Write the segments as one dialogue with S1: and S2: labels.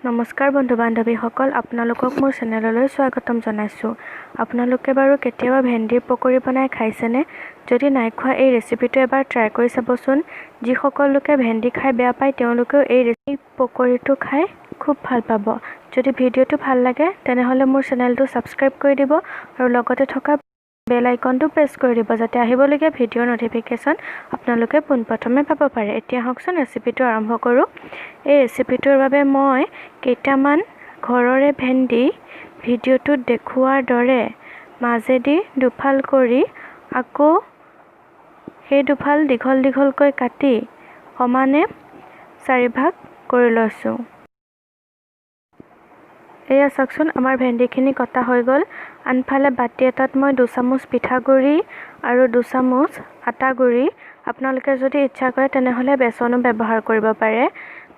S1: নমস্কাৰ বন্ধু বান্ধৱীসকল, আপোনালোকক মোৰ চেনেললৈ স্বাগতম জনাইছোঁ। আপোনালোকে বাৰু কেতিয়াবা ভেন্দিৰ পকৰি বনাই খাইছেনে? যদি নাই খোৱা, এই ৰেচিপিটো এবাৰ ট্ৰাই কৰি চাবচোন। যিসকল লোকে ভেন্দি খাই বেয়া পায়, তেওঁলোকেও এই পকৰিটো খাই খুব ভাল পাব। যদি ভিডিঅ'টো ভাল লাগে, তেনেহ'লে মোৰ চেনেলটো ছাবস্ক্ৰাইব কৰি দিব আৰু লগতে থকা বেল আইকনটো প্ৰেছ কৰি দিব, যাতে আহিবলগীয়া ভিডিঅ'ৰ ন'টিফিকেশ্যন আপোনালোকে পোনপ্ৰথমে পাব পাৰে। এতিয়া আহকচোন, ৰেচিপিটো আৰম্ভ কৰোঁ। এই ৰেচিপিটোৰ বাবে মই কেইটামান ঘৰৰে ভেন্দি ভিডিঅ'টোত দেখুওৱাৰ দৰে মাজেদি দুফাল কৰি আকৌ সেই দুফাল দীঘল দীঘলকৈ কাটি সমানে চাৰিভাগ কৰি লৈছোঁ। এয়া চাওকচোন, আমাৰ ভেন্দিখিনি কটা হৈ গ'ল। আনফালে বাতি এটাত মই 2 চামুচ পিঠাগুড়ি আৰু 2 চামুচ আটা গুড়ি, আপোনালোকে যদি ইচ্ছা কৰে তেনেহ'লে বেচনো ব্যৱহাৰ কৰিব পাৰে,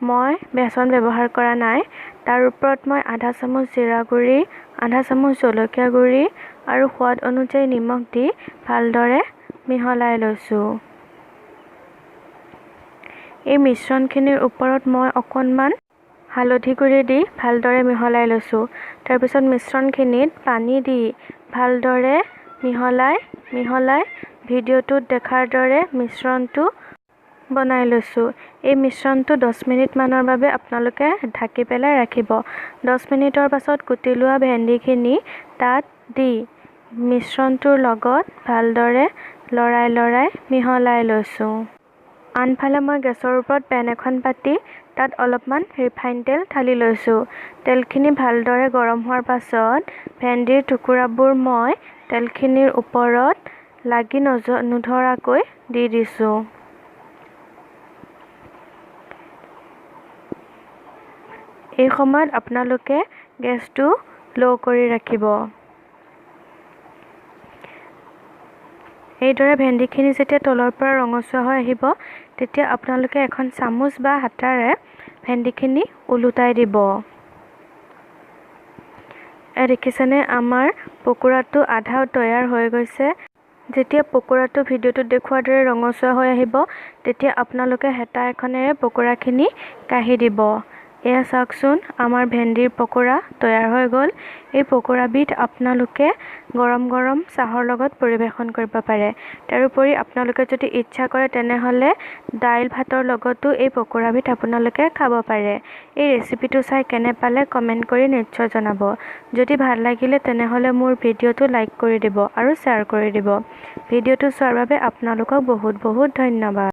S1: মই বেচন ব্যৱহাৰ কৰা নাই। তাৰ ওপৰত মই আধা চামুচ জিৰা গুড়ি, আধা চামুচ জলকীয়া গুড়ি আৰু সোৱাদ অনুযায়ী নিমখ দি ভালদৰে মিহলাই লৈছোঁ। এই মিশ্ৰণখিনিৰ ওপৰত মই অকণমান হালধি গুড়ি দি ভালদৰে মিহলাই লৈছোঁ। তাৰপিছত মিশ্ৰণখিনিত পানী দি ভালদৰে মিহলাই মিহলাই ভিডিঅ'টোত দেখাৰ দৰে মিশ্ৰণটো বনাই লৈছোঁ। এই মিশ্ৰণটো 10 মিনিটমানৰ বাবে আপোনালোকে ঢাকি পেলাই ৰাখিব। 10 মিনিটৰ পাছত কুটি লোৱা ভেন্দিখিনি তাত দি মিশ্ৰণটোৰ লগত ভালদৰে লৰাই লৰাই মিহলাই লৈছোঁ। আনফালে মই গেছৰ ওপৰত পেন এখন পাতি তাত অলপমান ৰিফাইন তেল ঢালি লৈছোঁ। তেলখিনি ভালদৰে গৰম হোৱাৰ পাছত ভেন্দিৰ টুকুৰাবোৰ মই তেলখিনিৰ ওপৰত লাগি নধৰাকৈ দি দিছোঁ। এই সময়ত আপোনালোকে গেছটো ল' কৰি ৰাখিব। এইদৰে ভেন্দিখিনি যেতিয়া তলৰ পৰা ৰঙচুৱা হৈ আহিব, তেতিয়া আপোনালোকে এখন চামুচ বা হাতাৰে ভেন্দিখিনি ওলোটাই দিব। দেখিছেনে, আমাৰ পকোৰাটো আধা তৈয়াৰ হৈ গৈছে। যেতিয়া পকোৰাটো ভিডিঅ'টোত দেখুওৱাৰ দৰে ৰঙচুৱা হৈ আহিব, তেতিয়া আপোনালোকে হেতা এখনেৰে পকোৰাখিনি কাঢ়ি দিব। এয়া চাওকচোন, আমাৰ ভেন্দিৰ পকোৰা তৈয়াৰ হৈ গ'ল। এই পকোৰাবিধ আপোনালোকে গৰম গৰম চাহৰ লগত পৰিৱেশন কৰিব পাৰে। তাৰোপৰি আপোনালোকে যদি ইচ্ছা কৰে, তেনেহ'লে দাইল ভাতৰ লগতো এই পকোৰাবিধ আপোনালোকে খাব পাৰে। এই ৰেচিপিটো চাই কেনে পালে কমেণ্ট কৰি নিশ্চয় জনাব। যদি ভাল লাগিলে, তেনেহ'লে মোৰ ভিডিঅ'টো লাইক কৰি দিব আৰু শ্বেয়াৰ কৰি দিব। ভিডিঅ'টো চোৱাৰ বাবে আপোনালোকক বহুত বহুত ধন্যবাদ।